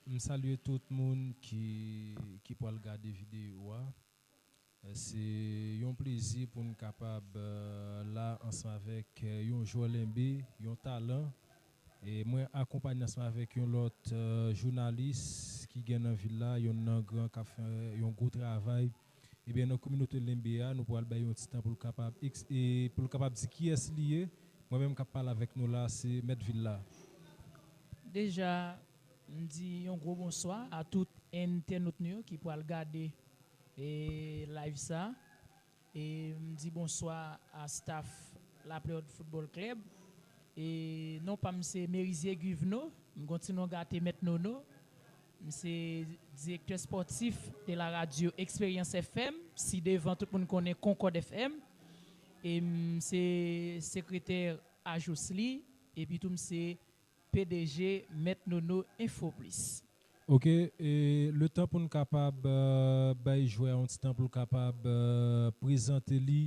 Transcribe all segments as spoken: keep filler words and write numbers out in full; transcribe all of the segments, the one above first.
M salye tout moun ki, ki pral gade videyo a. Se yon plezi pou n kapab, eh, la ansanm avèk, eh, yon jwè lenbe, yon talan. E mwen akonpaye ansanm avèk yon lòt, eh, jounalis ki gen nan vil la, yon nan gran k ap fè yon gwo travay. Ebyen, nan kominote lenbe a, nou pral bay yon ti tan pou l kapab eks-, e pou l kapab di kiyès li ye. Mwen menm k ap pale avèk nou la, se mèt vil la. Deja, m di yon gwo bonswa a tout entènot nou yo ki pral gade, e, live sa. E m di bonswa a staff Lapleòd Football Club. E non pa m se Merizier Guveno, m gon ti non gate Mèt Nono. M se direktè spòtif de la radyo Experience F M, si devan tout moun konnen Concorde F M. E m se sekretè Ajos li, epi tou m se P D G Mèt Nono Info Plus. Ok, e letan pou n kapab, eh, bay jwè a yon ti tan pou l kapab, eh, prezante li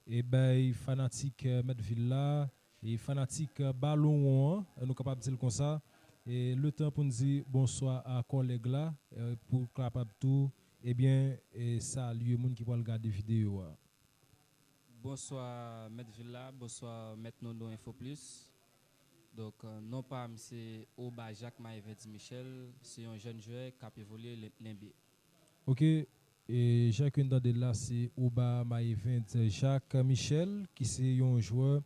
e bay fanatik, eh, Mèt Vil la e fanatik, eh, balon won an, eh, nou kapab di l konsa. E letan pou n di bonswa a kòlèg la, eh, pou l kapab tou, ebyen, eh, salye moun ki pral gade videyo a. Bonswa mèt vil la, bonswa mèt Nono Info Plus. Donk, eh, non pa m se Oba Jacques Maïvens Michel, se yon jèn jwè k ap evolye len-, lenbe. Ok, e jan ke n tande l la, se Oba Maïvens Jacques Michel, ki se yon jwè,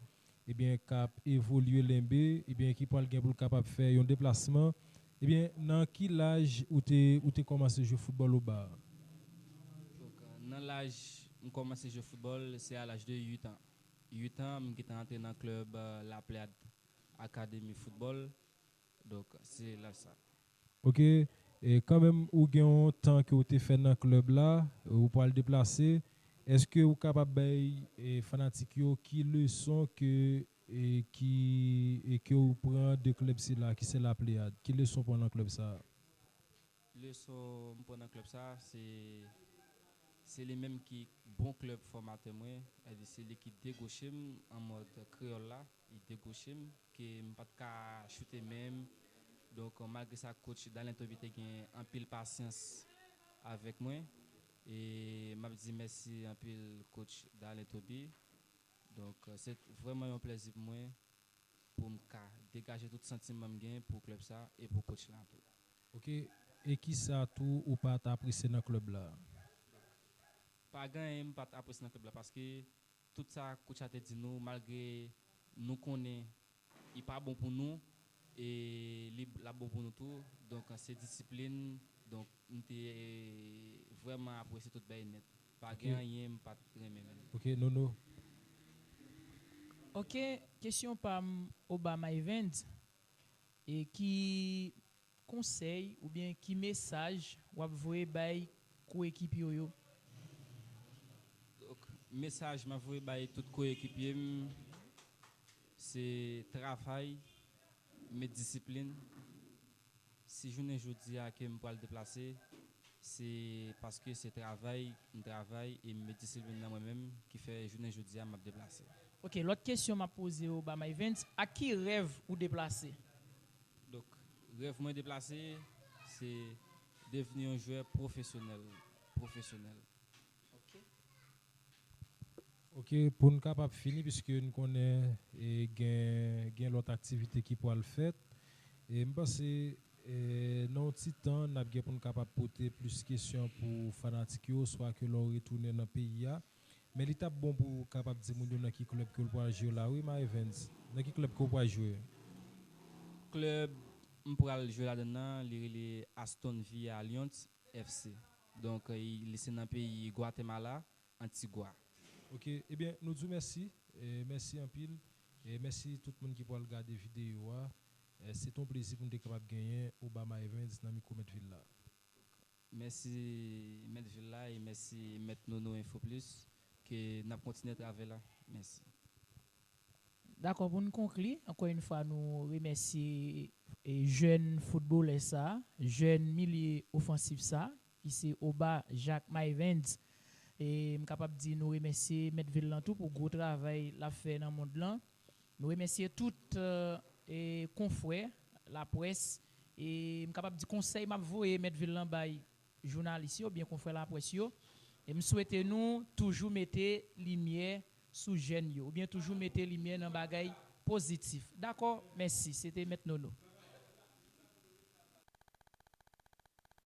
ebyen, k ap evolye lenbe, ebyen, ki pral gen pou l kapab fè yon deplasman. Ebyen, nan ki laj ou te, ou te kòmanse jwe foutbòl, Oba? Donk, nan laj m kòmanse jwe foutbòl, se a laj de uit an. Uit an, m gentan antre nan klèb, eh, La Pléiade Academy Football. Donk, se laj sa. Ok, e kanmenm ou gen yon tan ke ou te fè nan klèb la, ou pral deplase. Èske ou kapab bay, e, fanatik yo ki leson ke, e, ki, e, ke ou pran de klèb sila, ki se La Pléiade? Ki leson ou pran nan klèb sa? Leson m pran nan klèb sa, se, se li menm ki bon klèb fòmatè mwen, sètadi se li ki degoche m an mòd kreyòl la, li degoche m, ke m pa t ka choute men m. Donk, malgre sa, coach Dalen Toby te gen anpil pasyans avèk mwen, e m ap di mèsi anpil coach Dalen Toby. Donk, se vrèman yon plèzi pou mwen pou m ka degaje tout santiman m gen pou klèb sa e pou coach la tou. Ok, e kisa tou ou pa t apresye nan klèb la? Pa gen anyen m pa t apresye nan klèb la, paske tout sa coach la te di nou, malgre nou konnen li pa bon pou nou, e li, l ap bon pou nou tou. Donk, se disiplin. Donk, m te vrèman apresye tout bagay nèt. Pa gen anyen m pa t renmen menm. Ok, Nono. Ok, kesyon pa m, Oba Maïvens, e ki konsèy oubyen ki mesaj w ap voye bay koekipye w yo? Donk, mesaj m ap voye bay tout koekipye m, se travay, met disiplin. Si jounen jodi a ke m pral deplase, se paske se travay, m travay e m met disiplin nan mwen menm ki fè jounen jodi a m ap deplase. Ok, lòt kesyon m ap poze w, Oba Maïvens, ak ki rèv ou deplase? Donk, rèv mwen deplase, se devni yon jwè pwofesyonèl, pwofesyonèl. Ok. Ok, pou n kapab fini, piske n konnen, e, gen, gen lòt aktivite ki pral fèt. E m panse, e, nan yon ti tan, n ap gen pou n kapab pote plis kesyon pou fanatik yo, swa ke lè w retounen nan peyi a. Men li t ap bon pou w kapab di moun yo nan ki klèb ke w pral jwe la, wi, Maïvens. Nan ki klèb ke w pral jwe? Klèb m pral jwe ladan l nan, li rele Aston Villa Lions F C. Donk, e, li se nan peyi Guatemala, Antigua. Ok, ebyen, nou di w mèsi, e, mèsi anpil, e mèsi tout moun ki pral gade videyo a. E, se t on plezi pou n te kapab genyen Oba Maïvens nan mikwo mèt vil la. Mèsi mèt vil la e mèsi mèt Nono Info Plus, ke n ap kontinye travay la. Mèsi. Dakò, pou n konkli, ankò yon fwa, nou remèsye, e, jèn foutbolè sa, jèn milye ofansif sa, ki se Oba Jacques Maïvens. E m kapab di nou remèsye mèt vil lan tou pou gwo travay l ap fè nan mond lan. Nou remèsye tout, e, e, konfrè laprès E m kapab di konsèy m ap voye mèt vil lan bay jounalis yo, oubyen konfrè laprès yo. E m swete nou toujou mete limyè sou jèn yo, oubyen toujou mete limyè nan bagay pozitif. Dakò, mèsi. Se te mèt Nono.